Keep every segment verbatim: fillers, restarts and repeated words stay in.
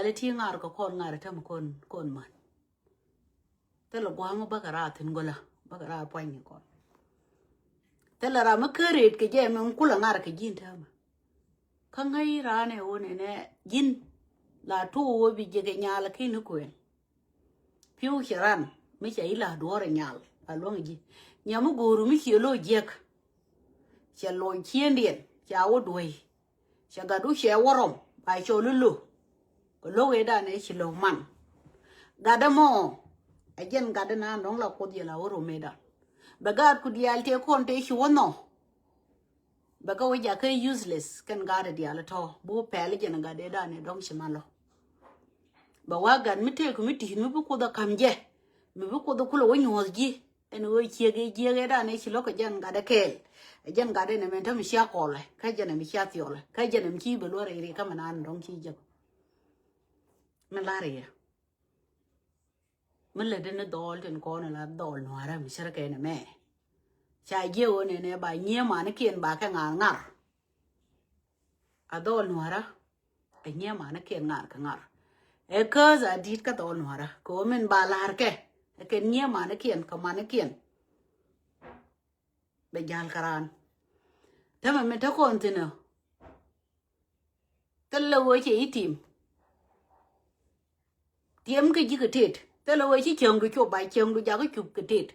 Lɛ ti ŋar kɛ kɔn ŋar tɛm kɔn kɔn man. Thilɛ gua̱a̱ŋ bäkɛ raar thi̱n gɔlä bäkɛ raar pua̱ny ni kɔn. Thilɛ ram mi kä ret kɛ jɛ mi kulɛ ŋar kɛ ji̱n täämɛ. Kä ŋäc raan ɛ wä nɛnɛ ji̱n la tuuk wä bi jɛ kɛ nyal kä ni kuɛn. Pi̱w cɛ ran mi cɛ i̱ la duɔ̱ɔ̱r ɛ nyal a luäŋ ji̱. Nyɛ mi go̱o̱ru mi ciɛ lo̱ jiɛk. Cɛ lo̱c ciëndiɛn ca wä duɔ̱i. Cɛ gat wä cɛ wä rɔm ba cɔl i̱ lo̱. Kɛ lo̱k ëëdan ëë ci lo̱k man. Gat ɛmɔ ɛ jɛn gat ɛn an dɔ̱ŋ la kuoth yɛ la wä rɔm ëëdan. Bɛ gaat ku diaal tëë kɔn tëë ci wä nhɔ. Bɛ kɛ wä jakä useless kɛn gaat ɛ diaal tɔ̱ bi wä pɛl jɛn gat ëëdan ëë dɔ̱ŋ ci man lɔ. Bɛ wa gat mi tëëk mi ti̱i̱t mi bi kuoth ɛ ka̱m jɛ. Mi bi kuoth ɛ kulɛ wä nyuɔ̱th ji̱. Ɛn ɣöö ciek i̱ jiek ëëdan ëë ci lo̱k kɛ jɛn gat ɛ kɛɛl. Ɛ jɛn gat ɛn ɛmɛn täämɛ cia kɔlɛ kä jɛn ɛmɛ cia thiɔlɛ kä jɛn ɛmɛ ci bɛ luɔr ɛ ri kä mɛ naan dɔ̱ŋ ci jek. Mi lar i̱ yɛ mi lät in dhɔl tin kɔn la dhɔl nuarä mi cär kɛn mɛ. Ca jiɛ wä nɛnɛ ba nyiee manikiɛn ba kɛ ŋa̱r ŋa̱r. A dhɔl nuarä ɛ nyiee manikiɛn ŋa̱r kɛ ŋa̱r. Ɛ käth a di̱t kä dhɔl nuarä kɛ wä min ba la̱r kɛ ɛ kɛn nyiee manikiɛn kɛ manikiɛn. Bɛ jal kɛ raan. Tämɛ mi te kɔn thi̱n ɛ. Thilɛ wee cɛ i̱ tim. Tiɛm kɛ ji̱ kɛ tet. Thilɛ wee ci cäŋdu cop ba cäŋdu jakä cup kɛ tet.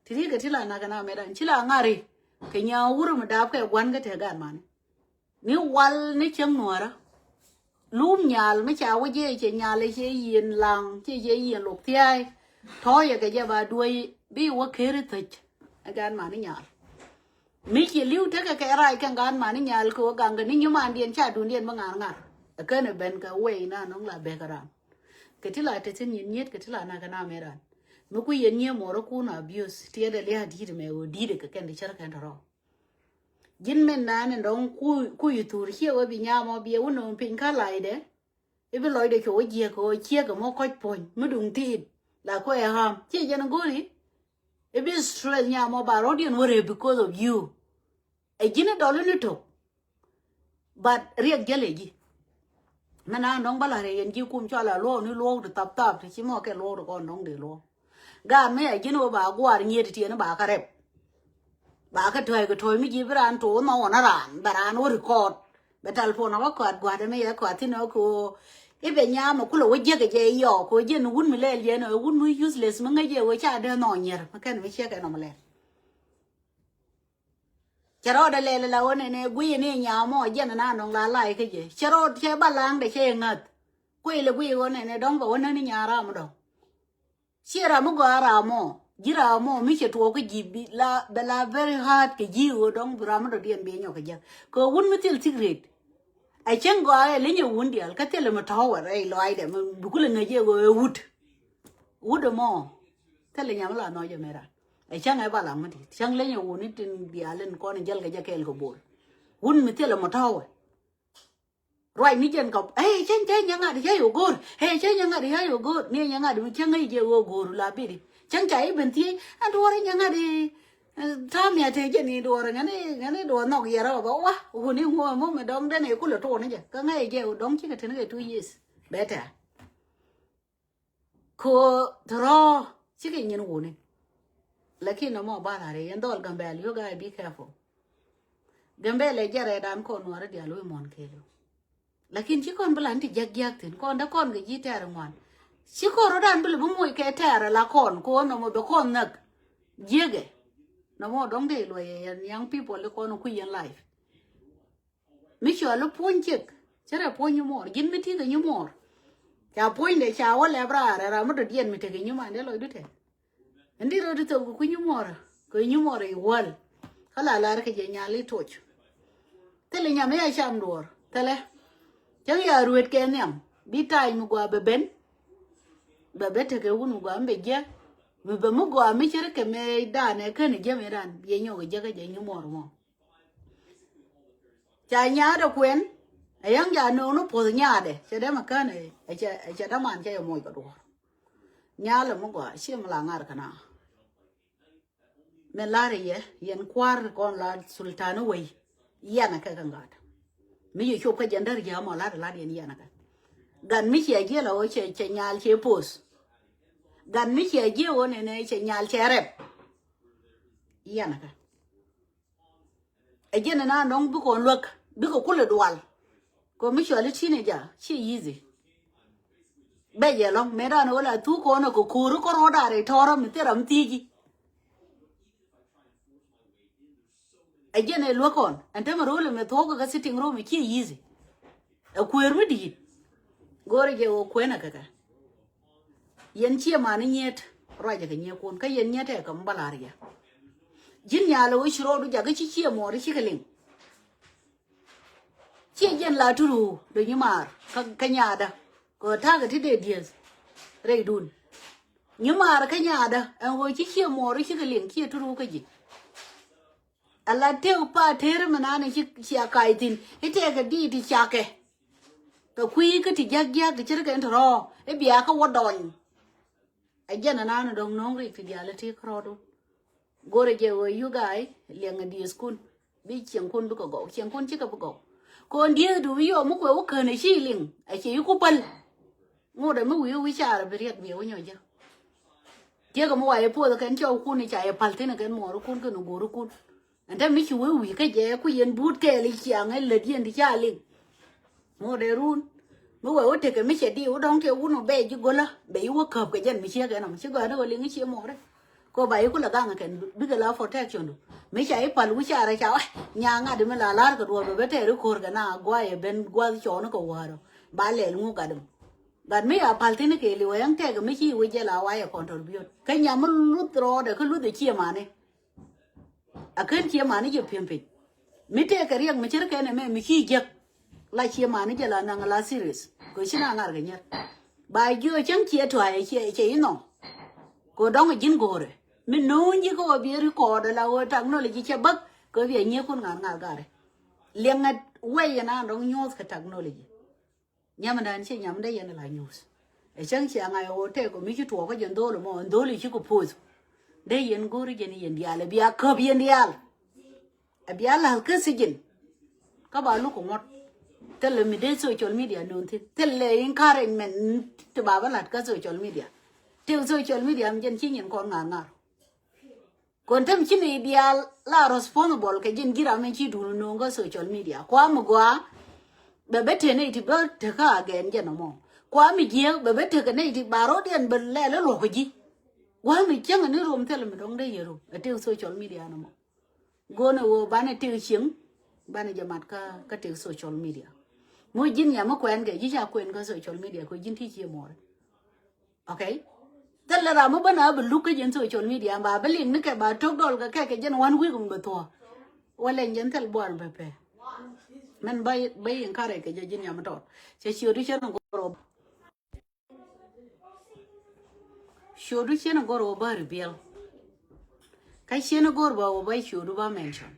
Ti ri kɛ ti la nak kɛ na mɛt an ci la ŋari. Kɛ nya̱a̱ wurɛ mi dap kɛ gua̱n kä te gaat mani. Ni wal ni cäŋ nuɔ̱ɔ̱rä. Lum nyal mi ca wä jɛ cɛ nyal cɛ yieen laŋ cɛ cɛ yieen lok thia̱a̱y. Tɔ̱ yɛ kɛ jɛ ba duɔ̱i bi wä ker i̱ thäc. Ɛ gaat mani nyal. Mi ci li̱w tekɛ kɛ rac kɛ gaat mani nyal kɛ wä gaŋ kɛ ni nyumandiɛn ca dundiɛn bi ŋa̱r ŋa̱r. Ɛ kɛn ɛ ben kɛ wee na nɔŋ la bek ran. Kɛ ti la te thin nyin nyiet kɛ ti la na kɛ na mɛ ran. Mi ku yɛn nyie mɔrä kun abuse tiɛt ɛ lia̱a̱ di̱i̱t mɛ wä di̱i̱t ɛ kɛ kɛn ti cär kɛn tɔrɔ. Ji̱n min naan in dɔ̱ŋ ku ku yi thur ciɛ wä bi nyam ɔ biɛ wä nööŋ piny kä laydɛ. I̱ bi lɔcdɛ cuɔ wä jiɛk kɛ ɣöö ciek ɛmɔ kɔc puɔ̱ny mi duŋ tiit la kuɛ ɣam ciɛ jɛn go̱ri. I̱ bi stress nyam ɔ ba rɔ̱diɛn wä rep because of you. Ɛ ji̱n i̱ dɔl in i̱ to̱k. But riɛk jäl ɛ ji̱. Mɛ na dɔ̱ŋ bä la̱r ɛ yɛn ji̱ kum cɔal a luɔ̱ɔ̱k ni luɔ̱ɔ̱k ti thap thap ti ci mɔ kɛ luɔ̱ɔ̱k ti kɔn dɔ̱ŋ dee luɔ̱ɔ̱k. Gaat mi a ji̱n wä ba gua̱a̱r nyiet ti tiɛn ba kä rɛp. Ba kä tɔ̱ɔ̱c kɛ tɔ̱ɔ̱c mi ji̱ bi raan to̱o̱ nhɔk wä na raan bɛ raan wä record. Bɛ telephone ɔ kä kɔat gua̱a̱t ɛmɛ yɛ kɔat thin ɔ kɛ ɣöö i̱ bɛ nyam ɛ kulɛ wä jiäk ɛ jɛ yɔɔk kɛ ɣöö jiɛn wun mi lɛɛl yɛn ɛ wun mi useless mi ŋäc yɛ ɣöö ca dee nhɔk nyier mi kɛn mi ciek ɛn ɔ mi lɛɛl. Cɛ rɔɔdɛ lɛl la ɣöö nɛnɛ guiy ni nyam ɔ jiɛn na nɔŋ la la̱a̱c kä jɛ cɛ rɔɔd cɛ balaŋdɛ cɛ yɛ ŋäth. Kuiy lɛ guiy ɣöö nɛnɛ dɔ̱ŋ bɛ wä näni nya̱a̱ ram dɔ̱ŋ. Ciɛ ram mi gɔaa ram ɔ ji̱ ram ɔ mi cɛ tuɔɔk kä ji̱ bi la bɛ la very hard kɛ ji̱ ɣöö dɔ̱ŋ bi ram mi dɔ̱diɛn bi nyɔk kɛ jiäk kɛ wun mi thil thik ret. Ɛ cäŋ gɔaa ɛ leny ɛ wun diaal kä thil ɛ mi tɔ̱wɛ rɛy lɔaacdɛ mi bi kulɛ ŋäc ɛ ɣöö ɛ wut. Wut ɛmɔ thil ɛ nyam la nɔc ɛmɛ ran. Ɛ cäŋ ɛ balaŋ mi di̱t cäŋ leny ɛ wun ni tin diaal in kɔn in jäl kɛ jɛ kɛɛl kɛ bol. Wun mi thil ɛ mi tɔ̱wɛ. Ruac ni jɛn kɔp ɛ cäŋ cä nyɛ ŋa̱t cä yɛ go̱o̱r ɛ cäŋ nyɛ ŋa̱t cä yɛ go̱o̱r ni nyɛ ŋa̱t mi cäŋ ŋäc jɛ ɣöö go̱o̱r la bit. Cäŋ ca i̱ ben thiec ɛn duɔ̱ɔ̱r nyɛ ŋa̱t. Tha̱a̱m ya te jɛn i̱ duɔ̱ɔ̱r ŋäni ŋäni duɔ̱ɔ̱r nhɔk yɛrɛ ɔ bä wa wuni ŋuɔ mɔ mi dɔ̱ŋ den i̱ kulɛ tuɔɔn ni jɛ kä ŋäc jɛ dɔ̱ŋ cikɛ ten kɛ two years. Bɛ tɛ̈. Ko tɔrɔ cikɛ nyin wuni. Lakin nɔmɔ ba la rɛ yɛn dhɔl Gambɛl, you guys be careful. Gambɛl ɛ jɛ rɛ dan kɔn nuɔrɛ dial wi̱i̱ muɔn kɛɛliw. Lakin ci kɔn bi la ni ti jiak jiak thin kɔn dee kɔn kɛ ji̱ tɛɛr ŋuan. Ci kɔn rɔ dan bi la bi moc kɛ tɛɛr la kɔn ko nɔmɔ bɛ kɔn näk. Jiɛkɛ nɔmɔ dɔŋ dee luɔyɛ yɛn young people kɔn ku yɛn life. Mi cuali puɔ̱ny ciek cä rɛ puɔ̱ny nyumuɔr ji̱n mi ti̱i̱ kɛ nyumuɔr. Ca puɔ̱nydɛ ca wä lɛp raar ɛ ram mi dɔ̱diɛn mi tekɛ nyuman dee lɔcdu tɛth. Ɛn di rot di thok kɛ kui̱ nyumuɔr kɛ nyumuɔr i̱ wäl. Kä la lar kɛ jɛ nyal i̱ toc. Thilɛ nyam i̱ a cam duɔ̱ɔ̱r thilɛ. Cäŋ ya ruet kɛ nhiam bi ta̱a̱c mi gɔaa bɛ ben. Bɛ bɛ tekɛ wun mi gɔaa mi bɛ jiäk. Mi bɛ mi gɔaa mi cär kɛ mëë danɛ känɛ jiäk mëë dan yɛ nyɔk i̱ jiäk kä jɛ nyumuɔr mɔ. Ca nyaatdɛ kuɛn ɛ yäŋ ca nööŋni puɔ̱th nyaatdɛ cɛ dee mɛ kän ɛ cɛ däman cɛ yɛ moc kɛ duɔ̱ɔ̱r. Nyaalɛ mi gɔaa ciɛ mi la ŋa̱r kɛ na. Min la̱r yɛ yɛn kua̱r kɔn la sultani wei. Yɛn ɛ kɛ kɛ ŋa̱t mi yɛ cop kä jɛn där ji̱ amɔ la̱t la̱t yɛn yɛn ɛ kɛ. Gat mi cia jiɛl a ɣöö cɛ, cɛ nyal cɛ poth. Gat mi cia jiɛl ɣöö nɛnɛ cɛ nyal cɛ rɛp. Yɛn kä ɛ jiɛn ɛn an dɔ̱ŋ bikɛ ɣän luäk, bikɛ kulɛ dual. Kɛ mi cuali teenager ci easy. Bɛ jɛ lɔ̱ŋ mëë dan ɣöö la thuk kɔn ɛ kɛ ko̱ri kɔn rɔɔdan rɛy tɔ̱rä mi thil ram thieci. Ɛ jiɛn ɛ luäk kɔn ɛn tämɛ ro̱l ɛmɛ thuɔ̱k kɛ sitting room ɛ ci easy. Ɛ kuëër mi di̱i̱t. Go̱o̱rɛ jɛ ɣöö kuënɛ kɛ kɛ. Yɛn ciɛ mani nyiet ruacɛ kɛ nyiekun kä yɛn nyiet ɛ kɛ mi bä la̱r yɛ. Ji̱n nyalɛ wec ci rɔɔdu jakä ci ciɛ muɔɔri cikɛ liŋ. Ciɛ jɛn la turu dɔ nyimaar kä, kä nyaadä. Kɛ ta̱a̱ kɛ ti dee dieth rɛydun. Nyimaar kä nyaadä ɛn ɣöö ci ciɛ muɔɔri cikɛ liŋ ciɛ turu kä ji̱. Ala tëë pa tëër mi naan ci cia kac thi̱n i̱ tëëkɛ di̱i̱t ti cakɛ. Kɛ kui̱ kä ti jiäk jiäk ti ce̱tkɛ in te rɔ̱ɔ̱ i̱ bia kä wä dɔny. Ɛ jɛn ɛn an dɔ̱ŋ no̱o̱ŋ rik ti diaal ɛ ti kärɔɔdu. Go̱rɛ jɛ ɣöö you guy liɛŋɛ diëëthkun bi cieŋkun bikɛ gɔw, cieŋkun cikɛ bi gɔw. Kɔn diëëthdu bi yɔm mi kuɛ wä kän ɛ ci liŋ ɛ ci iku päl. Ŋot ɛ mi wi̱i̱ wi̱i̱ carɛ bi riɛk biɛ wä nyɔc jɛ. Tiɛkɛ mi wa yɛ puɔth ɛ kɛn cɔwkun ɛ ca yɛ päl thi̱n ɛ kɛn muɔɔrikun kɛn ɛ go̱o̱rikun. Ɛn te mi ci wee wi̱i̱ kä jɛ ku yɛn buut kɛɛl i̱ ciaŋ ɛ lät yɛn ti ca liŋ. Ŋot ɛ run mi wee wä tekɛ mi cɛ di wä dɔ̱ŋ tëë wun wä bɛɛ ji̱ go̱lä bɛ i̱ wä käp kɛ jɛn mi ciek ɛn ɔm ci gɔ̱a̱n wä liŋ i̱ cie muɔɔri. Kɛ ba i̱ kulɛ gaŋ kɛn bikɛ la protection du mi ca i̱ pal wi̱c ca rɛ ca wä nya ŋa̱t mi la la̱r kɛ duɔɔr bɛ bä tɛɛr i̱ ko̱r kɛ na guayɛ ben gua̱th cɔɔni kɛ wäärä ba lɛl ŋuk gat mi. Gat mi ya pal thi̱n kɛ liwɛ yäŋ tɛk mi ci i̱ wä jɛ la wayɛ control biöt kä nyam mi luth rɔɔdɛ kä luth ɛ cie mani. A kän cie mani jɛ pi̱em piny. Mi tëëkɛ riɛk mi cär kɛn ɛmɛ mi ci jiäk. La cie mani jɛ la naŋ la serious. Kɛ ci na ŋa̱r kɛ nyɛr. Ba jiö cäŋ cie tua̱a̱c cie cie inɔ. Kɛ dɔ̱ŋ ji̱n go̱o̱rɛ mi no̱o̱ŋ ji̱ kä wä bi record la wä technology cɛ bäk. Kɛ bi a nyiekun ŋa̱r ŋa̱r garɛ. Liɛŋɛ wɛy yɛn an dɔ̱ŋ nyuɔ̱th kɛ technology. Nyamdan ci nyamdä yɛn la nyuuth. Ɛ cäŋ cia ŋa̱c ɣöö tɛk kɔ mi ci tuɔɔk kä jɛn dho̱o̱l mɔ ɛn dho̱o̱l i̱ ci kɔ poth. Dee yɛn go̱o̱ri jɛn yɛn diaal ɛ bia käp yɛn diaal. Ɛ bia la̱th kä thi̱ji̱n. Kä ba luk kɔ ŋuɔ̱t. Thilɛ mi dee social media no̱o̱ŋ thi̱n thilɛ encouragement ti ba bä la̱t kä social media. Tëë social media mi jɛn ci nyin kɔn ŋa̱r ŋa̱r. Kɔn täm ci nɛy diaal la responsible kɛ ji̱n ji̱ ram in ci duun no̱o̱ŋ kä social media. Kua mi gɔaa bɛ bä te nɛy ti bä tekä agɛn jɛn ɛmɔ. Kua mi jiääk bɛ bä tekä nɛy ti ba ro̱diɛn bɛ lɛl i̱ luɔ̱k ji̱. Gua̱a̱ mi cäŋ ni rom thil mi dɔ̱ŋ dee yɛ rom ɛ tëk social media ɛmɔ. Go̱o̱n ɛ ɣöö banɛ tëk cieŋ banɛ jɛ mat kä, kä tëk social media. Muc ji̱n nyam mi kuɛn kɛ ji̱ ca kuɛn kä social media kɛ ji̱n ti cie muɔɔr. Okay. Thilɛ ram mi bä na bi luk kä jɛn social media ba bi liŋ ni kɛ ba tok dɔl kɛ kɛ kɛ jɛn one week mi bɛ thuɔ̱k. Wä lɛny jɛn thil buar bɛ pɛ. Mɛn bä, bä encourage kɛ jɛ ji̱n nyam mi tɔt. Cɛ ciöt i̱ cɛn in go̱r wä. Ciöt i̱ cɛn in go̱r wä bä reveal. Kä cɛn in go̱r bä wä bä ciöt i̱ bä mention.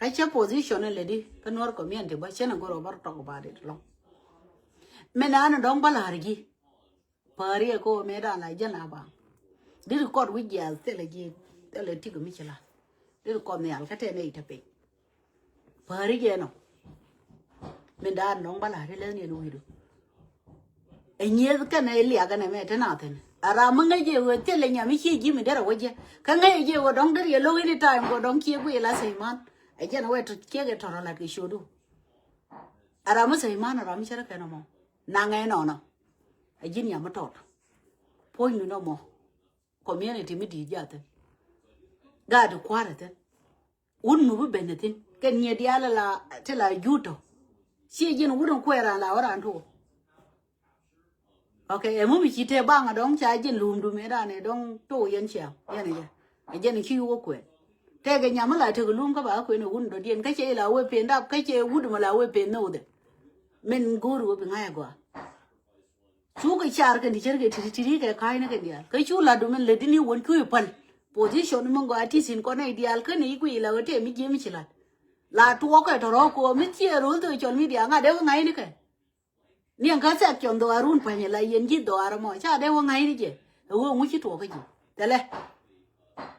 Kä cɛ position in lɛ di kä Nuɔr community bä cɛn in go̱r wä bä talk about it lɔŋ. Mɛn an in dɔ̱ŋ bä la̱r ji̱. Päri ɛ kɛ ɣöö mëë dan la jɛn a baŋ. Di record wi̱c jiath thilɛ ji̱ thilɛ tik mi ci la. Di record nhial kä tɛn ɛ i̱ te piny. Päri jɛ nɔ. Min dan nɔŋ bä la ri lɛn yɛn wi̱i̱du. Ɛ nyieth kɛn ɛ liak ɛn ɛmɛ te na thin. A ram mi ŋäc jɛ ɣöö thilɛ nyam mi ci ji̱ mi derɛ wä jɛ. Kä ŋäc jɛ ɣöö dɔ̱ŋ der yɛ lo̱k any time kɛ dɔ̱ŋ ciek wi̱i̱ la sɛy man. Ɛ jɛn ɛ wɛ tɔ ciek ɛ tɔrɔ lat kɛ ciötdu. A ram mi sɛy man a ram mi cärä kɛn ɛmɔ. Naŋɛ nɔnɔ. A ji̱n nyam mi tɔt. Puɔ̱nydu nɔmɔ. Community mi di̱i̱t jathin. Gaat kua̱r thin. Wut mi bi ben thin kɛn nyɛ diaal la ti la jutɔ. Ci ji̱n wut in kuɛɛran la wä ran tuɔ. Okay, ɛmɔ mi ci te baŋ a dɔŋ ca ji̱n lumdu mi dan ɛ dɔŋ tuɔ yɛn ciaŋ yɛn ɛ jɛ. Ɛ jɛn ci wä kuɛn. Tɛkɛ nyam mi la tek lum kä ba kuɛn ɛ wut in dɔ̱diɛn kä cɛ ila wee pen dap kä cɛ wut mi la wee pen nodɛ. Min go̱o̱r wä bi ŋa̱c a gɔaa. Cukɛ car kɛn ti cärkɛ ti̱ti̱ ti̱ti̱ kɛ ka̱a̱cnikɛ diaal kä cu lat dumin lätdi ni wän cuɛ päl. Position mi gɔaa ti thi̱n kɔn nɛy diaal kä ni i̱ guiy la ɣä tëë mi ji̱ mi ci la̱t. La tuɔɔkɛ tɔ̱rɔ̱ ko̱o̱m mi thiee ro̱l social media ŋa̱t dee wä ŋa̱cnikɛ. Niɛŋ kä section dhɔaar run pa̱nyɛ la yɛn ji̱ dhɔaar ɛmɔ ca dee wä ŋa̱cni jɛ. Ɛ ɣöö ŋuci tuɔɔkä ji̱ thilɛ.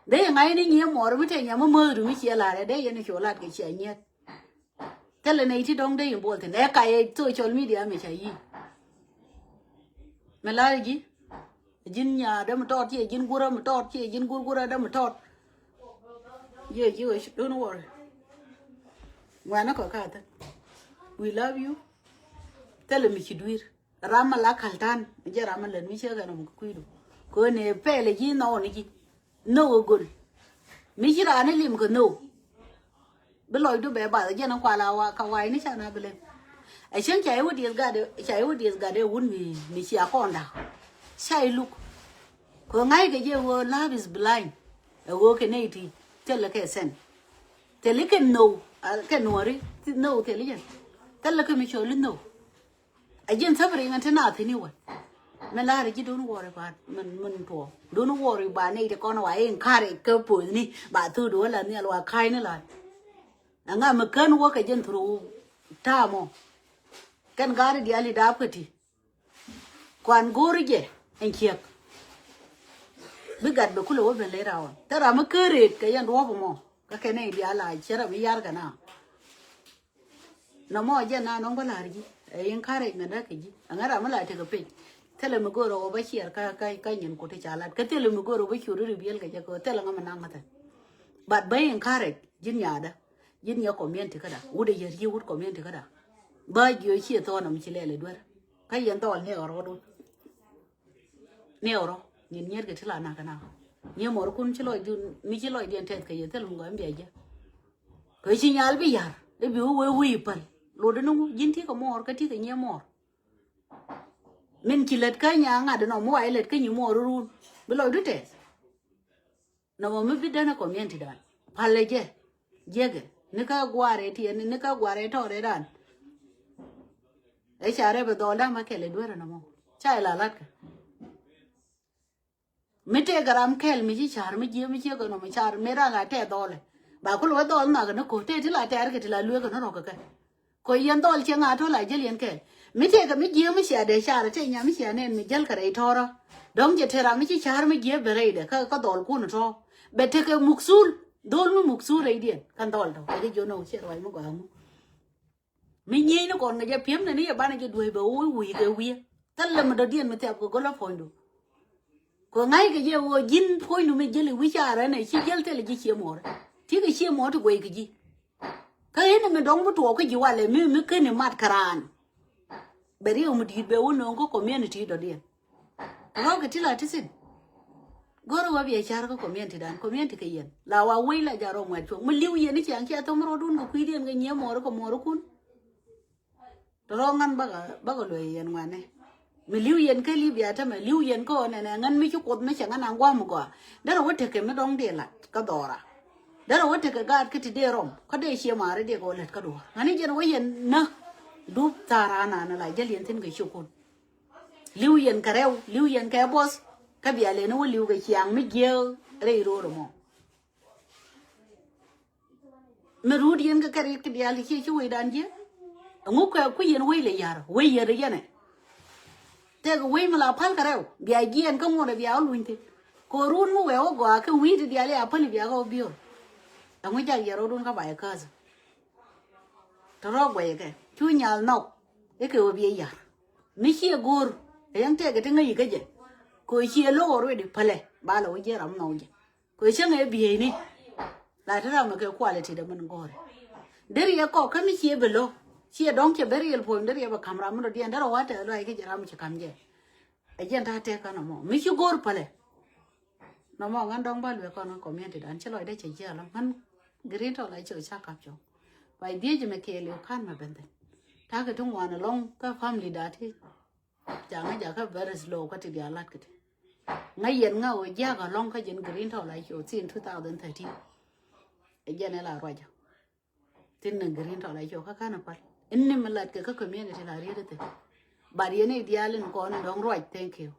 Dee yɛ ŋa̱cni nyiee muɔɔr mi tëë nyam mi määthdu mi ciɛ la̱rɛ dee yɛn i̱ cu lat kɛ cia nyieth. Thilɛ nɛy ti dɔ̱ŋ dee involve thi̱n ɛ kac ɛ social media mi ca yi̱. Mi la̱r ji̱. Ji̱n nyaadä mi tɔt, ciɛ ji̱n gurä mi tɔt, ciɛ ji̱n gurgurä dä mi tɔt. Jiɛ ji̱ wee, don't worry. Ŋuɛ̈nä kɔ ka̱thä. We love you. Thilɛ mi ci dui̱r. Ram mi la ka̱l ta̱a̱n, mi jɛ ram mi lät mi ciek ɛn ɔm kɛ kui̱du. Kɛ ɣöö nɛ pɛl ɛ ji̱ nhɔw ni ji̱. Nhök ɛ göl. Mi ci raan ni lim kɛ nhök. Bi lɔcdu bɛ bath, jɛn kual a wa, ka wai ni ca na bi lem. Ɛ cieŋ ca iwä dieth gatdɛ, ca iwä dieth gatdɛ wun mi, mi cia kɔn da̱k. Ca iluk. Kɛ ŋa̱ckɛ jɛ ɣöö love is blind. Ɛ ɣöö kɛ nɛy ti thilɛ kɛ sɛn. Thilɛ kɛ nhök, a, kɛ nuɔ̱ɔ̱ri, nhök thilɛ jɛn. Thilɛ kɛ mi cɔl i̱ nhök. A ji̱n suffering ɛn ti na thi̱n i̱ wä. Min la̱rä ji̱, don't worry about min, min tuɔɔk. Don't worry about nɛy ti kɔn wa encourage kä pothni ba thukdu wä la nhial wa ka̱a̱cni la̱t. Ɛŋa mi kän wä kɛ ji̱n through ta̱a̱ mɔ. Kɛn ga̱ri diaal i̱ daap kä ti. Kuan go̱o̱ri jɛ ɛn ciek. Bi gat bɛ kulɛ wä ben later on. Thil ram mi kä rëët kɛ yɛn duɔ̱ɔ̱p mɔ. Kä kɛn nɛy diaal a cɛ ram mi yar kɛ na. Nɔmɔ jɛn na nɔŋ bä la̱r ji̱ ɛ encouragement dä kɛ ji̱. Ɛŋa ram mi la tekɛ piny. Thilɛ mi go̱o̱r ɛ wä bä ciɛɛr kä, kä, kä nyin kut ti ca lat. Kä thilɛ mi go̱o̱r ɛ wä bä ciöt ri biɛl kɛ jɛ kɛ thilɛ ŋä mi naŋ kä thil. But bä encourage ji̱n nyaadä. Ji̱n nyɛ community käda. Wut ɛ yɛ ri̱ew wut community käda. Bä jiö ciɛ thɔɔn ɛ mi ci lɛl ɛ duer. Kä yɛn dhɔl ni ɣɔr ɣɔdun. Ni ɣɔrɔ. Nyin nyiet kɛ ti la nak kɛ nak. Nyiet mɔr kun ci lɔcdun, mi ci lɔcdiɛn tɛth kɛ yɛ thil mi gɔm bia jɛ. Kɛ ci nyal bi yar i̱ bi wee wee i̱ päl. Lotdä ni ŋu ji̱n ti kɛ muɔɔr kä ti kɛ nyiee muɔɔr. Min ci lät kä nya ŋa̱t inɔ mi wa ilät kä nyi muɔɔr irun bi lɔcdu tɛth. Nɔmɔ mi bi dänä community dan palɛ jɛ. Jiäkɛ ni kä guaarɛ tiɛn ni kä guaarɛ tɔɔrɛ dan. Ɛ ca rɛp ɛ dhɔl da̱ŋ ma kɛl ɛ duerɛ nɔmɔ ca ila latkɛ. Mi tëëkɛ ram kɛl mi ci ca̱r mi jiɛ mi ciek ɛnɔ mi ca̱r mi raŋ a tɛɛ dhɔlɛ. Ba kul wä dhɔl nhak ni ko̱ tëë ti la tɛɛr kɛ ti la lueek ɛnɔ rɔk kɛ kɛ. Ko̱ yɛn dhɔl ciɛ ŋa̱ to̱ la jäl yɛn kɛl. Mi tëëkɛ mi jiɛ mi cia dee ca̱r tëë nya mi cia nɛn mi jäl kɛ rɛy tɔ̱rä. Dɔ̱ŋ jɛ tëë ram mi ci ca̱r mi jiɛ ben rɛydɛ kä kä dhɔl kun tɔ̱. Bɛ tekɛ muksul dhol mi muksul rɛydiɛn kɛn dhɔl tɔ̱ kɛ jɛ jiɔn ɛ wä ciɛ ruac mi gɔaa ŋu. Mi nyieyni kɔn kɛ jɛ piemni ni yɛ banɛ jɛ duec bɛ wi̱i̱ kɛ wi̱i̱. Thilɛ mi dɔ̱diɛn mi thiap kɛ go̱lä puɔ̱nydu. Kɛ ŋa̱ckɛ jɛ ɣöö ji̱n puɔ̱nydu mi jäli wi̱c carɛ nɛ ci jäl thilɛ ji̱ cie muɔɔrɛ. Ti kɛ cie muɔɔr ti guɛy kɛ ji̱. Kä in mi dɔ̱ŋ mi tuɔɔk kä ji̱ walɛ mi mi keni mat kɛ raan. Bɛ riɛw mi di̱i̱t bɛ wä nööŋ kä community dɔ̱diɛn. Rɔɔkɛ ti la ti thin. Go̱rä wä biɛ car kä community dan, community kɛ yɛn. La wa wec la ja rɔ ŋuɛt cuɔ̱ŋ. Mi li̱w yɛn i̱ ciaŋ cia thom rɔɔdun kɛ kui̱diɛn kɛ nyiee muɔɔri kɛ muɔɔri kun. Tɔ rɔɔk ŋän bakɔ, bakɔ luee yɛn ŋuɛnɛ. Mi li̱w yɛn kä Libya tämɛ, li̱w yɛn kä ɣän ɛnɛ ŋän mi ci kuoth mi cɛ ŋän aŋ gua̱a̱m gɔaa. Derɛ wä tekɛ mi dɔ̱ŋ dee lat kä dhɔra. Derɛ wä tekɛ gaat kä ti dee rɔm kä dee cie maari dee kɛ wä lät kä duɔ̱ɔ̱r. Ŋän i̱ jɛn wä yɛn nä. Dup thaar ananä la jäl yɛn thi̱n kɛ ciökun. Li̱w yɛn kɛ rɛw, li̱w yɛn kɛ buɔth. Kä bia leni wä li̱w kɛ ciaŋ mi jiääk rɛy ro̱o̱r ɛmɔ. Mi ruut yɛn kɛ kɛ riɛt kɛ diaal kɛ ciɛ ci wecdan jiɛ. Ɛŋu kɛ ku yɛn wec lɛ ya̱r, wec yɛn ri yɛnɛ. Tëëkɛ wec mi la päl kɛ rɛw bia jiɛɛn kä ŋuɔ̱t ɛ bia wä luny thi̱n. Kɛ ruut mi wee wä gɔaa kɛ wi̱i̱ ti diaal ya päl bia kɛ wä biöör. Ɛŋu jak yɛn rɔɔdun kä ba yɛ kääth. Tɔ rɔɔk guɛcɛ kɛ cu nyal nhɔk. I̱ kɛ wä biɛ yar mi ciɛ go̱o̱r. Ɛ yɛn tɛkɛ ti ŋäc ikä jɛ. Kɛ wä ciɛ lo̱k already pälɛ ba lɛ wä jiɛ ram nhɔk jɛ. Kɛ wä cäŋ ɛ bieyni. La ti ram ɛ kɛ quality dɛ min gɔ̱rɛ. Deri yɛ kɔk kä mi ciɛ bɛ lo̱k. Ciɛ dɔ̱ŋ cɛ bɛ riɛl puɔ̱ny deri yɛ bɛ ka̱m ram mi dɔ̱diɛn derɛ wä tɛth lɔc ikä jɛ ram ci ka̱m jɛ. Ɛ jɛn ta̱a̱ tɛk kän ɔmɔ mi ci go̱o̱r pälɛ. Nɔmɔ ŋän dɔ̱ŋ bä luee kɔn kä community dan ci lɔcdä cɛ jiɛl ɔ ŋän green tɔ la cok ca kap cok. Ba dhiec mɛ kɛɛl yɔ ka̱n mɛ ben thi̱n. Ta̱a̱ kɛ ti ŋuan ɛlɔ̱ŋ kä family da ti. Ca ŋä jakä very slow kä ti diaal lat kɛ ti. Ŋä yɛn ŋä wä jiak ɛlɔ̱ŋ kä jɛn green tɔ la cok thin two thousand thirteen. Ɛ jɛn ɛ la ruacä. Thin ni green tɔ la cok kä ka̱n a pal. In ni mi lat kɛ kä community la riet thin. But yɛn i̱ diaal in kɔn in dɔ̱ŋ ruac, thank you.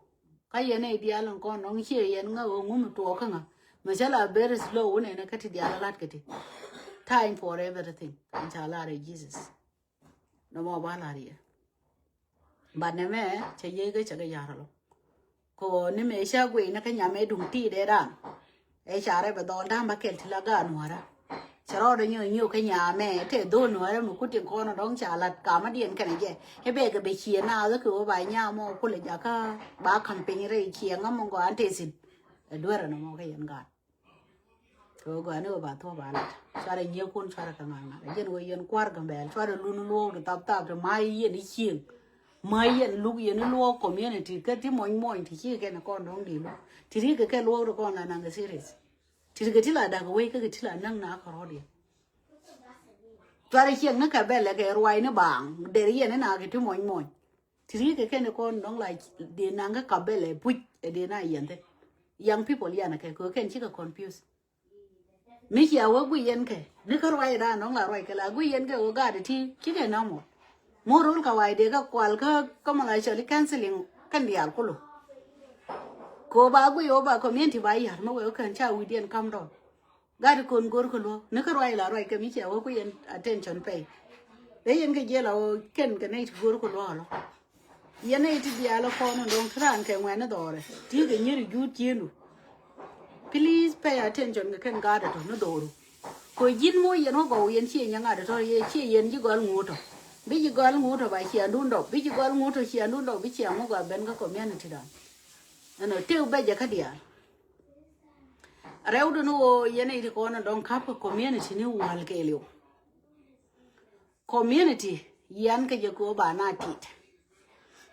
Kä yɛn i̱ diaal in kɔn dɔ̱ŋ ciɛ yɛn ŋä ɣöö ŋum tuɔɔk kä ŋä. Mi cä la very slow wun ɛn kä ti diaal a lat kɛ ti. Time for everything. In ca lar ɛ Jesus. Nɔmɔ ba lar yɛ. But nɛ mɛ cɛ yee kä cɛ kɛ yar lɔ. Kɔ ni mëë cä guiy ni kä nyam ëë duŋ ti̱i̱t ëë dan. Ëë ca rɛp ɛ dhɔl da̱a̱m bä kɛl ti la gaat nuɔ̱ɔ̱rä. Cɛ rɔɔdɛ nyɔ nyɔ kä nyamɛ tɛ dhon nuɔrɛ mi kuti kɔn dɔŋ ca lat kamä diɛn kɛnɛ jɛ. Ɛ bɛ kɛ bɛ ciɛ na dhɔ kɛ wä ba nyamɔ kulɛ jakä ba kampeny rɛ ciɛ ŋä mɔ gɔan tɛ thin. Ɛ duerɛ nɔmɔ kä yɛn gaat. Kɛ wä gɔan ni wä ba thuɔ ba lat cuarɛ nyiɛ kun cuarɛ kɛ ŋaŋ ŋaŋ jɛn wä yɛn kuar Gambɛl cuarɛ lun luɔk ti thap thap ti ma yɛn i̱ cieŋ. Ma yɛn luk yɛn i̱ luɔk community kä ti mɔny mɔny ti ci kɛn kɔn dɔŋ di luk ti ri kɛ kɛ luɔk ti kɔn la naŋ kɛ serious. Ti ri kɛ ti la dak wei kä kɛ ti la naŋ na kɛ rɔɔd yɛn. Cuarɛ cieŋ ni kɛ bɛl lɛ kɛ ruay ni baaŋ der yɛn ni na kɛ ti mɔny mɔny. Ti ri kɛ kɛn kɔn dɔŋ la dee naŋ kɛ kɛ bɛl lɛ puc ɛ dee na yɛn thɛ. Young people yan kɛ kɛ kɛn cikɛ confuse. Mi cia wä gui yɛn kɛ ni kä ruay dan dɔŋ la ruay kɛ la gui yɛn kɛ wä gaat ti cikɛ normal. Mo rol ka way dee ka kual kä kä mɔ la cɔli counseling kɛn diaal kulu. Ko ba gui wä ba community ba yar mi wee wä kɛn ca wi̱diɛn kam dɔn. Gat kon gor ko luɔ ni kä ruay la ruay kɛ mi cia wä ku yɛn attention pay. Dee yɛn kɛ jiɛl a wä kɛn kɛ nɛy ti gor ko luɔ lɔ. Yɛn nɛy ti diaal kɔn dɔŋ ti raan kɛ ŋuɛn ni dhɔrɛ ti kɛ nyiri juut ciendu. Please pay attention kɛ kɛn gat tɔ ni dhɔru. Ko ji̱n mo yɛn wä gɔw yɛn ciɛ nyɛ ŋat tɔ yɛ ciɛ yɛn ji̱ gɔl ŋuut tɔ. Bi ji̱ gɔl ŋuut tɔ ba ciandun dɔk bi ji̱ gɔl ŋuut tɔ ciandun dɔk bi ciaŋ wä gɔa ben kä community dan. Ɛnɔ tëë bɛ jɛ kä diaal. Rɛwdu ni ɣöö yɛn i̱ ti kɔn dɔŋ ka̱p kɛ community ni wal kɛɛliw. Community yan kɛ jɛ kɛ ɣöö ba na tit.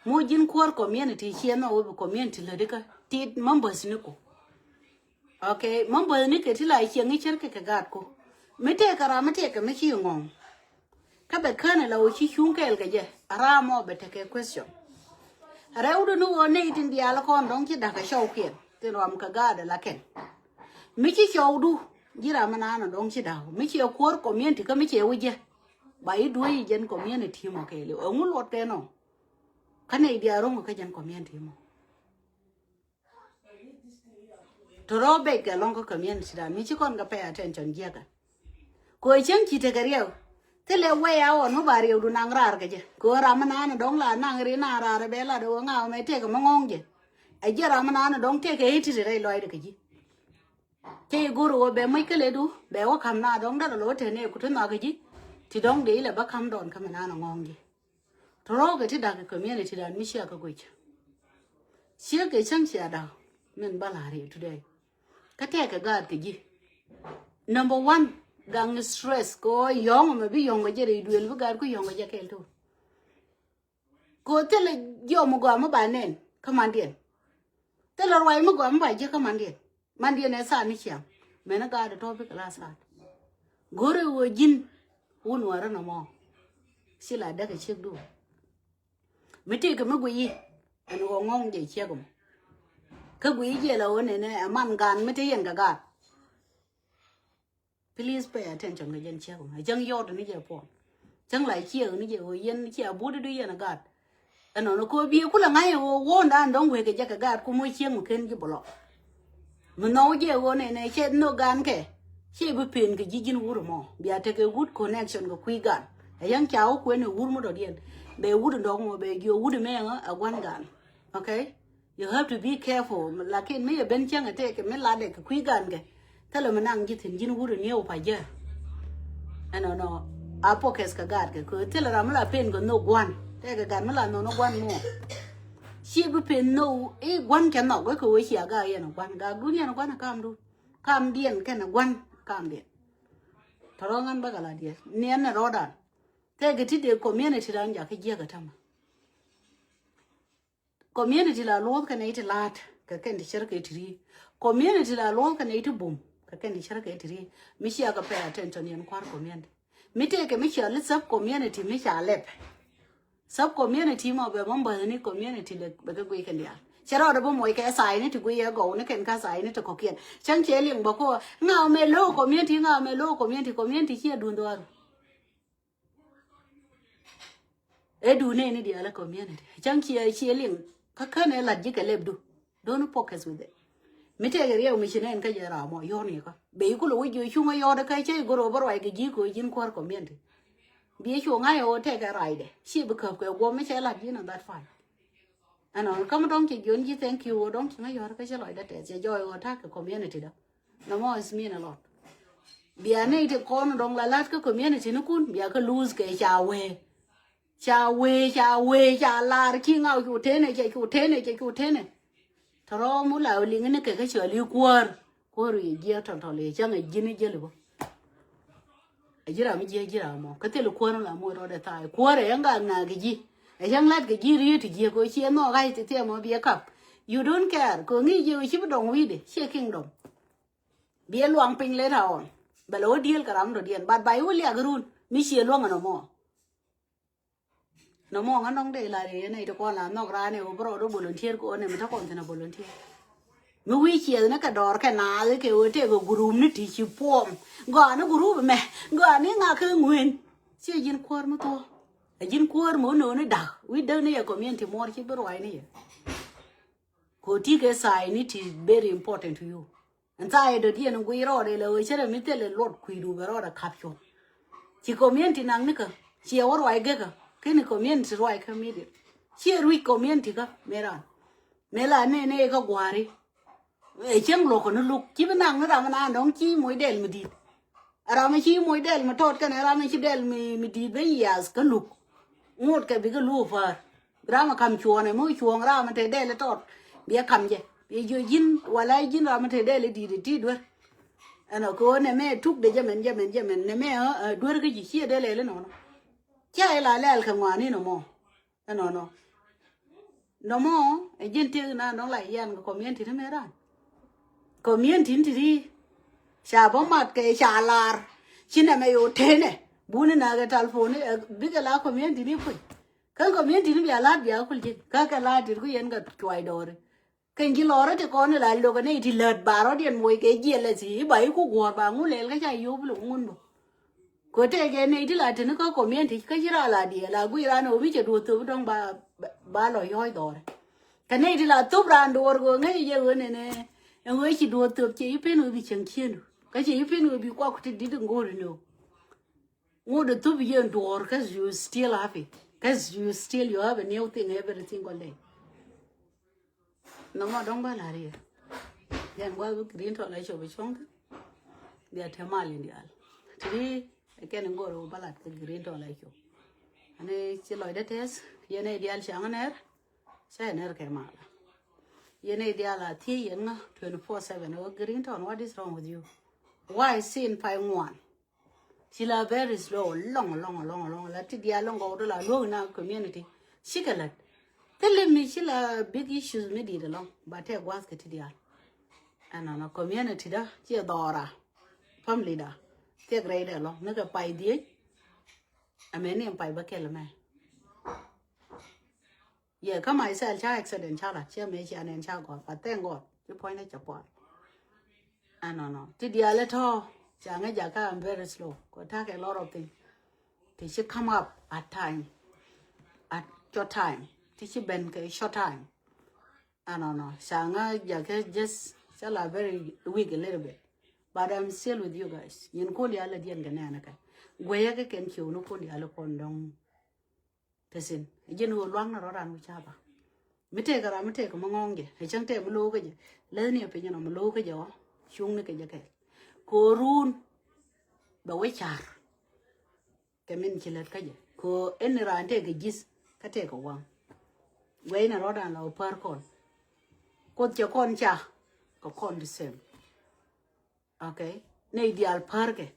Mu ji̱n kuäär community ciɛ nhɔk ɣöö bi community lädikä tit members ni ku. Okay, members ni kɛ ti la ciɛ ŋi̱cär kɛ kɛ gaat ku. Mi tëëkɛ ram mi tëëkɛ mi ci ŋɔ̱ŋ. Kä bɛ känɛ la wä ci cuŋ kɛɛl kɛ jɛ a ram mɔ bɛ tekɛ question. Rɛwdu ni wä nɛy tin diaal kɔn dɔ̱ŋ ci da̱kä cɔwkiɛn tin ruam kɛ gaadɛ la kɛn. Mi ci cɔwdu ji̱ ram mi naan dɔ̱ŋ ci da̱k mi ci ɛ kuäär community kä mi ci ɛ wä jɛ. Ba i̱ duee i̱ jɛn community mɔ kɛɛliw ɛŋu luɔt kɛ nɔ. Kä nɛy diaal ro̱ŋ kä jɛn community mɔ. Tɔrɔ bek kɛ lɔŋ kä community dan mi ci kɔn kɛ pay attention jiɛkɛ. Kɛ cäŋ ci tekɛ riɛw thilɛ way a ɣɔn mi ba riɛwdu naŋ raar kɛ jɛ kɛ ram mi naan dɔŋ la naŋ ri naan raar bɛ lat ɣöö ŋaw mɛ tekɛ mi ŋɔ̱ŋ jɛ. Ɛ jiɛ ram mi naan dɔŋ tekɛ i̱ ti ri rɛy lɔcdɛ kɛ ji̱. Cɛ i̱ go̱r ɣöö bɛ moc kä lɛdu bɛ wä ka̱m na dɔŋ dat lɔ wä te nɛɛku ti nhɔakä ji̱. Ti dɔŋ dee ilɛ bä ka̱m dɔɔn kä mi naan ŋɔ̱ŋ ji̱. Tɔrɔkɛ ti da̱k kɛ community dan mi ciɛ kɛ guic. Ciek kɛ cäŋ cia da̱k min bä la̱r yɛ today. Kä tɛkɛ gaat kɛ ji̱. Number one, gaŋ stress kɛ ɣöö yɔ̱ŋ mɛ bi yɔ̱ŋ kɛ jɛ rɛy duël bi gaat ku yɔ̱ŋ kɛ jɛ kɛɛl to̱. Kɛ ɣöö thilɛ jiɔam mi gɔaa mi ba nɛn kä mandiɛn. Thilɛ ruac mi gɔaa mi ba jiäk kä mandiɛn. Mandiɛn ɛ thaat ni ciaŋ mɛn ɛ gaat ɛ tɔ̱ bikɛ la thaat. Go̱rɛ ɣöö ji̱n wun wärä nɔmɔ. Ci la däk ɛ ciekdu. Mi tëëkɛ mi guiyi ɛn ɣöö ŋɔ̱ŋ jɛ ciek mɔ. Kä guiyi jɛ la ɣöö nɛnɛ ɛ man gan mi te yɛn kɛ gaat. Please pay attention kɛ jɛn ciek mɔ ɛ cäŋ yɔɔt ni jɛ puɔn. Cäŋ la ciek ni jɛ ɣöö yɛn cia buut idu yɛn ɛ gaat. Ɛnɔnɔ kɛ ɣöö biɛ kulɛ ŋa̱c ɛ ɣöö wuɔ̱ɔ̱ndan dɔ̱ŋ wekɛ jɛ kɛ gaat kum wä ciek mɔ ken ji̱ bɛ lɔ. Mi nhɔw jɛ ɣöö nɛnɛ cɛ nhök gan kɛ. Ciɛ bi pen kɛ ji̱ ji̱n wur mɔ bia tekɛ good connection kɛ kui̱ gan. Ɛ yäŋ ca wä kuɛn ɛ wur mi dɔ̱diɛn bɛ wut dɔ̱ŋ mɔ bɛ jiɔ wut mɛŋä ɛ gua̱n gan. Okay. You have to be careful. Lakin mi yɛ ben cäŋ ɛ tɛkɛ mi latdɛ kɛ kui̱ gan kɛ. Thilɛ mi naŋ ji̱ thi̱n ji̱n wut ɛ niɛw pa jɛ. Ɛnɔnɔ a focus kɛ gaat kɛ kɛ thilɛ ram mi la pen kɛ nhök gua̱n tɛkɛ gat mi la nhɔn gua̱n mɔ. Ci bi pen nhök i̱ gua̱n kɛ nhɔk wekɛ wee cia gaak yɛn gua̱n gaak dun yɛn gua̱n ɛ kamdun. Kamdiɛn kɛn ɛ gua̱n kamdiɛn. Tɔrɔ ŋän bäkɛ la diɛl niɛn ɛ rɔɔdan. Tɛkɛ ti dee community dan jakä jiäk ɛ tämɛ. Community la luɔth kɛ nɛy ti la̱a̱t kɛ kɛn ti cär kɛ ti ri. Community la luɔth kɛ nɛy ti bum kɛ kɛn ti cär kɛ ti ri. Mi cia kɛ pay attention yɛn kua̱r community. Mi tëëkɛ mi cia li sub community mi ca lɛp. Sub community mɔ bɛ mɔ bäth ni community lɛ bɛ kɛ guiy kɛn diaal. Cɛ rɔɔdɛ bä mɔc kɛ sign ni ti guiy ɛ gɔw ni kɛn ka sign ni ti kɔkiɛn. Cäŋ cɛ liŋ bä kɔ ŋaw mɛ low community ŋaw mɛ low community community ciɛ duun dhuaru. Ɛ du nɛy ni diaal ɛ community cäŋ ciɛ ciɛ liŋ kä kän ɛ lat ji̱ kɛ lɛpdu. Don't focus with it. Mi tɛkɛ riɛw mi ci nɛn kä jɛ ram mɔ yɔr ni kä bɛ i̱ kulɛ wä jiɔ cuŋä yɔr kä cä i̱ goro bä ruac kɛ ji̱ kɛ ji̱n kuäär community. Bi i̱ cuŋä yɛ wä tɛkɛ rac dɛ ci bi käp kɛ guɔm mi cɛ lat ji̱n on that fine. Ɛnɔ kä mi dɔŋ cɛ jiɔn ji̱ thank you wä dɔŋ ci ŋä yɔr kä cä lɔcdä tɛth cɛ jɔɔy wä ta̱k kɛ community dä. Nɔmɔ is mean a lot. Bia nɛy ti kɔn dɔŋ la la̱t kä community ni kun bia kä lose kɛ ca wee. Ca wee, ca wee, ca lar ki ŋaw cu tenɛ, ca cu tenɛ, ca cu tenɛ. Tɔrɔ mu la liŋ ni kɛ kä cɔl i̱ kuäär. Kuäär i̱ jiɛ tɔl tɔl i̱ cäŋ i̱ ji̱n i̱ jäli bä. A ji̱ ram i̱ jiɛ ji̱ ram mɔ kä thil kuäär la mu rɔɔdɛ thaay kuäär i̱ ŋa ŋa kɛ ji̱. Ɛ cäŋ lat kɛ ji̱ riet i̱ jiɛ kɛ ciɛ nhɔk ɣa̱c ti thiɛ mɔ biɛ kap. You don't care kɛ ŋi̱i̱c jiɛ ci bi dɔŋ wi̱i̱dɛ ciɛ kingdom. Biɛ luaŋ piny later on. Bɛ lɛ wä diel kɛ ram dɔ̱diɛn but ba i̱ wä liak run mi ciɛ luaŋ ɛnɔ mɔ. Nɔmɔ ŋa nɔŋ dee la rɛy nɛy ti kɔn la nhɔk raan ɛ wä bä rɔɔd wä volunteer kɛ ɣöö nɛ mi te kɔn thin a volunteer. Mi wi̱i̱ ciɛth ni kɛ dɔɔr kɛ naath kɛ ɣöö tëëkɛ gurup ni ti ci puɔm gɔaa ni gurup ɛmɛ gɔaa ni ŋa kä ŋueen. Ciɛ ji̱n kuäär mi thuɔ̱k. Ɛ ji̱n kuäär mi wä nööni da̱k wi̱c däk ni yɛ community muɔɔr ci bi ruac ni yɛ. Kɛ ɣöö ti kɛ sign ni ti very important to you. Ɛn thaayɛ dɔ̱diɛn in guiy rɔɔdɛ lɛ ɣöö cärɛ mi thilɛ luɔt kui̱du bɛ rɔɔdɛ ka̱p cuɔ̱ŋ. Ci community naŋ nikä ciɛ wä ruac gekä keni community ruac kä media. Ciɛ ruic community kä mëë ran mëë la nɛy nɛy kä gua̱a̱ri. Ɛ cieŋ luɔ̱k kɛ ni luk ci bi naŋ ni ram ɛn an dɔ̱ŋ ci moc dɛl mi di̱i̱t. Ram ɛ ci moc dɛl mi tɔt kɛnɛ ram ɛ ci dɛl mi di̱i̱t ben yiath kä luk. Ŋot kɛ bikɛ luk päär. Ram a kam cuɔ̱ɔ̱ŋ ɛmɔ cuɔ̱ɔ̱ŋ ram a te dɛl tɔt. Biɛ kam jɛ biɛ jiö ji̱n wala ji̱n ram a te dɛl di̱i̱t ti duer. Ɛnɔ kɛ ɣöö nɛmɛ tuk de jɛ mɛn jɛ mɛn jɛ mɛn nɛmɛ duer kä ji̱ ciɛ dɛl ɛl inɔnɔ. Cia ila lɛl kɛ ŋuani nɔmɔ. Ɛnɔnɔ nɔmɔ ɛ ji̱n tiek na nɔŋ la yɛn kɛ community ni mɛ ran. Community ni ti ri ca bä mat kɛ ca lar ci nɛmɛ yo tenɛ buni na kɛ talfoni bikɛ la community ni puc. Kä community ni bia la̱t bia kul ji̱ kä kɛ la̱t tit ku yɛn kɛ cuay dɔɔri. Kɛn ji̱ lɔrä ti kɔn ila lokä nɛy ti lät ba rɔ̱diɛn moc kɛ jiɛl ɛ thi i̱ ba i̱ ku guɔ̱ɔ̱r ba ŋu lɛl kä ca yop lo̱k ŋun bä. Kɛ tëëkɛ nɛy ti la teni kä community kä ci ra la diɛɛl a guiy ran ɛ wä mi cɛ duɔth thop dɔ̱ŋ ba ba lɔ yɔ̱ɔ̱c dhɔrɛ. Kɛ nɛy ti la thop ran duɔɔr kɛ ɣöö ŋäc jɛ ɣöö nɛnɛ ɛn ɣöö ci duɔth thop cɛ i̱ pen ɣöö bi cäŋ ciëndu kä cɛ i̱ pen ɣöö bi kuak ti dit in go̱o̱r in ɣöö. Ŋot ɛ thop yɛn duɔɔr kä you still happy kä you still you have a new thing every single day. Nɔmɔ dɔ̱ŋ bä la̱r yɛ. Yɛn gua̱th bi green tɔl a cop bi cuɔ̱ŋ thi̱n. Bia te mal in diaal ti di ɛ kɛn in go̱r wä bä lat kɛ green tɔl a cop. Ani ci lɔcdä tɛth yɛn ɛ diaal caŋ nɛr. Cä yɛ nɛr kɛ mal. Yɛn ɛ diaal a thiec yɛn ŋä twenty four seven ɛ wä green tɔl what is wrong with you? Why sin pay ŋuan? Ci la very slow lɔŋ lɔŋ lɔŋ lɔŋ la ti diaal lɔŋ gɔw dɔ la luɔk ina community. Ci kɛ lät thil mi ci la big issues mi dit lɔŋ ba tɛ guath kɛ ti diaal. Ɛnɔnɔ community da ci dhɔra family da thiek rɛy dɛ lɔŋ ni kɛ pay dhiec. Amɛ ni pay bä kɛl mɛ. Yɛ kä myself ca accident ca la ciɛ mëë cia nɛn ca gɔr but thank God ci puɔ̱nydɛ cɛ puɔl. Ɛnɔnɔ ti diaal ɛ tɔ̱ ca ŋäc jakä I'm very slow kɔ take a lot of thing. Ti ci come up at time at short time ti ci ben kɛ short time. Ɛnɔnɔ ca ŋäc jakä just ca la very weak a little bit. But I'm still with you guys nyin kun diaal ɛ diɛn kɛ nɛn kɛ guɛyä kɛ kɛn ciw ni kun diaal ɛ kɔn dɔŋ. Te thin ɛ ji̱n ɣöö lua̱ŋ ni rɔ̱ ran wi̱c ca̱pa. Mi tëëkɛ ram mi tëëkɛ mi ŋɔ̱ɔ̱ŋ jɛ ɛ cäŋ tëë mi lo̱o̱kä jɛ. Läthni ɛ piny ɛnɔ mi lo̱o̱kä jɛ ɔ cuŋni kɛ jɛ kɛl. Kɛ ɣöö ruun bɛ wec ca̱r. Kɛ min ci lät kä jɛ kɛ ɣöö ɛn ni raan tëëkɛ ji̱th kä tëëkɛ waŋ. Guɛy ni rɔ̱dan la wä pär kɔn. Kuoth cɛ kɔn ca kɛ kɔn the same. Okay. Nɛy diaal pärkɛ.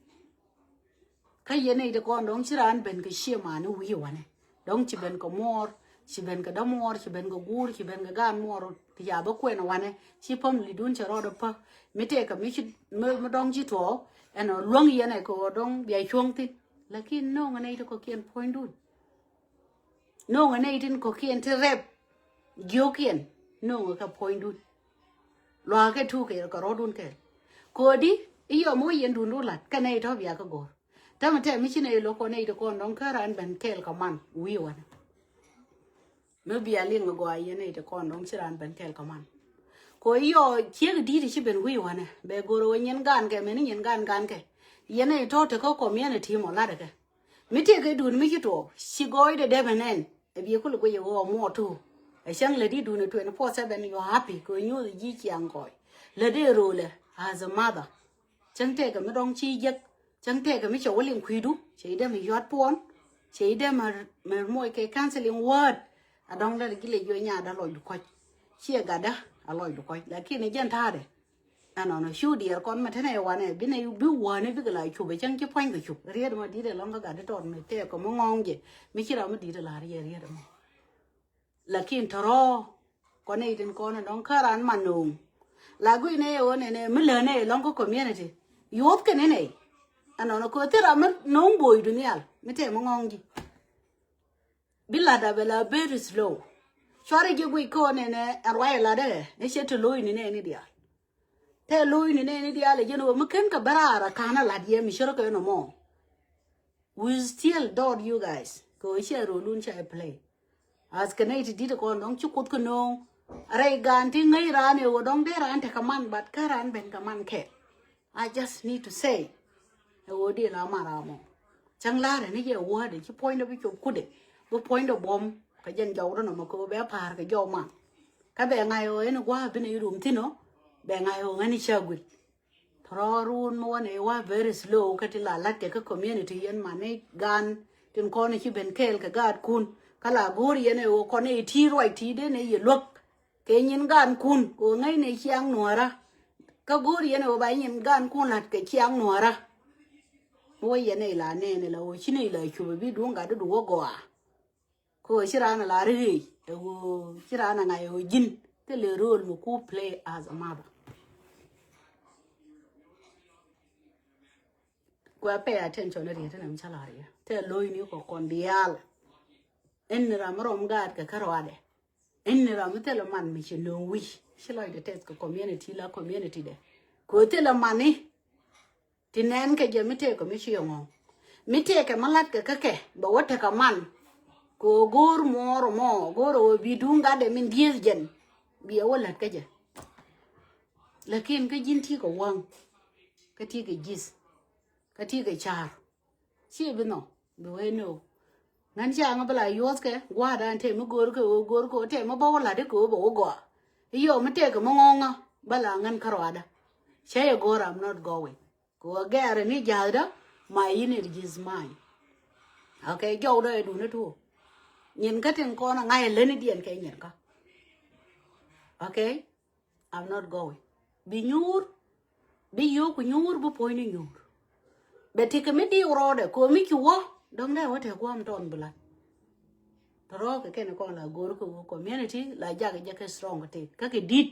Kä yɛn nɛy ti kɔn dɔ̱ŋ ci raan ben kɛ ciɛ mani wi̱i̱ wanɛ. Dɔ̱ŋ ci ben kɛ muɔɔr ci ben kɛ dämuɔɔr ci ben kɛ guur ci ben kɛ gaan muɔɔr. Ti ca bä kuɛn wanɛ ci family dun cɛ rɔɔdɛ pä. Mi tɛkɛ mi ci mi dɔ̱ŋ ci tuɔɔk ɛn ɔ luäŋ yɛn ɛ kɛ ɣöö dɔ̱ŋ bia cuɔ̱ŋ thi̱n. Lakin no̱o̱ŋ ɛ nɛy ti kɔ̱kiɛn puɔ̱nydun. No̱o̱ŋ ɛ nɛy tin kɔ̱kiɛn ti rɛp. Jiökiɛn no̱o̱ŋ ɛ kɛ puɔ̱nydun. Luaakɛ tuukɛ kɛ rɔ̱dun kɛɛl. Ko̱di i̱ yɔm wä yɛn dundun lat kɛ nɛy tɔ̱ bia kä go̱r. Täämɛ tɛm mi ci nɛy lo̱k kɔn nɛy ti kɔn dɔ̱ŋ kä raan ben kɛɛl kɛ man wi̱i̱ wanɛ. Mi bia liŋ mi gɔaa yɛn nɛy ti kɔn dɔ̱ŋ ci raan ben kɛɛl kɛ man. Kɔ i̱ yɔ ciek di̱i̱t ci ben wi̱i̱ wanɛ bɛ go̱r wä nyin gaan kɛ mɛn i̱ nyin gaan gaan kɛ. Yɛn nɛy tɔ̱ te kä community mɔ lat kɛ. Mi tëëkɛ duun mi ci tuɔɔk ci gɔɔydɛ dee ben nɛn. Ɛ biɛ kulɛ guic ɛ ɣöö muɔɔr tuuk ɛ cäŋ lät i̱ duun ɛ twenty four seven you happy kɛ ɣöö nyuuth ji̱ ciaŋ gɔɔy. Lät i̱ ro̱o̱lɛ as a mother. Cäŋ tëëkɛ mi dɔ̱ŋ ci jek Cäŋ tëëkɛ mi cɛ wä liŋ kui̱du, cɛ idɛ mi yuat puɔn, cɛ idɛ mi moc kɛ counseling word. A dɔ̱ŋ dɛ ji̱ lɛ jiɔ nyaat a lɔcdu kɔc. Ciɛ gatdä a lɔcdu kɔc. Lakin ni jɛn ta̱a̱dɛ. Ɛnɔnɔ cu diɛɛr kɔn mɛ tenɛ wanɛ bi nɛ bi wäni bikɛ la cup ɛ cäŋ ci pua̱ny kɛ cup. Riet mɔ di̱t ɛlɔ̱ŋ kä gatdä tɔt mi tëëkɛ mi ŋɔ̱ɔ̱ŋ jɛ. Mi ci ram mi di̱t ɛ la riet riet mɔ. Lakin tɔrɔ kɔn nɛy tin kɔn in dɔ̱ŋ kä ran man no̱o̱ŋ. La guic nɛ yɛ ɣöö nɛnɛ mi lät nɛ yɛ lɔ̱ŋ kä community. Yuɔth kɛn in nɛy. Ɛnɔnɔ kɛ ɣöö thil ram mi no̱o̱ŋ bo̱o̱cdu nhial mi tɛm mi ŋɔ̱ɔ̱ŋ ji̱. Bi lat a bɛ la very slow. Cuarɛ ji̱ guic kä ɣöö nɛnɛ ɛn ruac ɛ lat ɛ ni cɛ te lo̱c ni nɛy ni diaal. Te lo̱c ni nɛy ni diaal ɛ jɛn ɣöö mi ken kɛ bä raar a ka̱n a lat yɛ mi cärä kɛ nɔmɔ. We still doubt you guys. Kɛ ɣöö ciɛ rööl wun ca play. As kɛ nɛy ti di̱t kɔn dɔ̱ŋ ci kuoth kɛ no̱o̱ŋ. Rɛy gaan ti ŋäc raan ɛ ɣöö dɔ̱ŋ dee raan tekɛ man, but kä raan ben kɛ man kɛ. I just need to say. Ɛ ɣöö dee la man ram mɔ. Cäŋ la̱rɛ ni jɛ wädɛ ci puɔ̱nydɛ bi cop kudɛ. Bi puɔ̱nydɛ buɔ̱m kɛ jɛn jɔwdɛ nɔmɔ kɛ ɣöö bɛ pa̱a̱r kɛ jɔw man. Kä bɛ ŋa̱c ɣöö ɛn gua̱a̱ binɛ i̱ rum thi̱n ɔ. Bɛ ŋa̱c ɣöö ɛn i̱ ca guic. Tɔrɔɔr wun mi wä nɛ wa very slow kä ti la la̱t kɛ kä community yɛn mani gan tin kɔn ci ben kɛɛl kɛ gaatkun. Kä la go̱o̱r yɛn ɛ ɣöö kɔn ɛ ti ruac ti den ɛ yɛ luäk kɛ nyin gaatkun kɛ ɣöö ŋäcnɛ ciaŋ nuäärä. Kä go̱o̱r yɛn ɛ ɣöö ba nyin gaatkun la̱t kɛ ciaŋ nuäärä. Mi wä yɛn ɛ la nɛɛnɛ la ɣöö ci nɛ la cup ɛ bi duŋ gatdu wä gɔaa. Kɛ ɣöö ci raan a la ri ɣeec ɛ ɣöö ci raan a ŋa̱c ɛ ɣöö ji̱n thilɛ role mi ku play as a mother. Kuɛ pay attention ni riet ni mi ca la riet thilɛ lo̱cni kɔ kɔn diaal. Ɛn ni ram mi rɔm gaat kɛ kä ruaadɛ. Ɛn ni ram mi thilɛ man mi ci no̱o̱ŋ wi̱c ci lɔcdɛ tɛth kɛ community la community dɛ. Kɛ ɣöö thilɛ mani ti nɛn kɛ jɛ mi tëëkɛ mi ci ŋɔ̱ŋ. Mi tëëkɛ mi la̱tkɛ kä kɛ bɛ wä tekɛ man. Kɛ ɣöö go̱o̱r muɔɔr mɔ go̱o̱r ɣöö bi duŋ gatdɛ min dieth jɛn. Bi ɛ wä la̱t kä jɛ. Lakin kä ji̱n ti kɛ wäŋ. Kä ti kɛ ji̱th. Kä ti kɛ ca̱r. Ci bi nhɔk bi wee ni ɣöö ŋän ca ŋä bi la yuɔth kɛ gua̱a̱r dan tëë mi go̱o̱r kɛ ɣöö go̱o̱r kɛ ɣöö tëë mi bä wä la̱t kɛ ɣöö bɛ wä gɔaa. I̱ yɔ mi tëëkɛ mi ŋɔ̱ŋä bä la ŋän kä ruaadä. Cä yɛ go̱o̱r I'm not going. Kɛ ɣöö gɛɛrɛ ni ja̱thdä ma yini it is mine. Okay, jɔwdä ɛ duundä tuɔ. Nyin kä tin kɔn a ŋa̱c ɛ lätni diɛn kɛ nyin kä. Okay, I'm not going. Bi nyuur bi yio̱o̱k ku nyuur bi puɔ̱nyni nyuur. Bɛ ti kɛ mi diw rɔɔdɛ kɛ ɣöö mi ci wä dɔ̱ŋ dee wä te gua̱a̱m tɔn bi la̱t. Tɔrɔɔk kɛ kɛn kɔn la go̱o̱r kɛ ɣöö community la jakɛ jɛ kɛ strong kɛ tëk kä kɛ di̱t.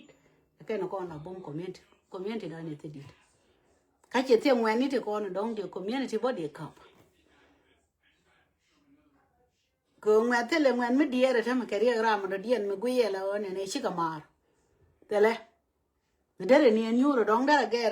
Kɛ kɛn kɔn la bum community, community dan ɛ thil di̱t. Kä cɛ thiɛ ŋuɛ̈tni ti kɔn dɔ̱ŋ ti community bä di käp. Kɛ ŋuɛ̈t thilɛ ŋuɛ̈t mi diɛɛr ɛ tämɛ kɛ riɛk ram mi dɔ̱diɛn mi guiyɛ la ɣän ɛn ɛ cikɛ maar. Thilɛ mi derɛ ni ɛn nyuur ɛ dɔ̱ŋ derɛ gɛɛr.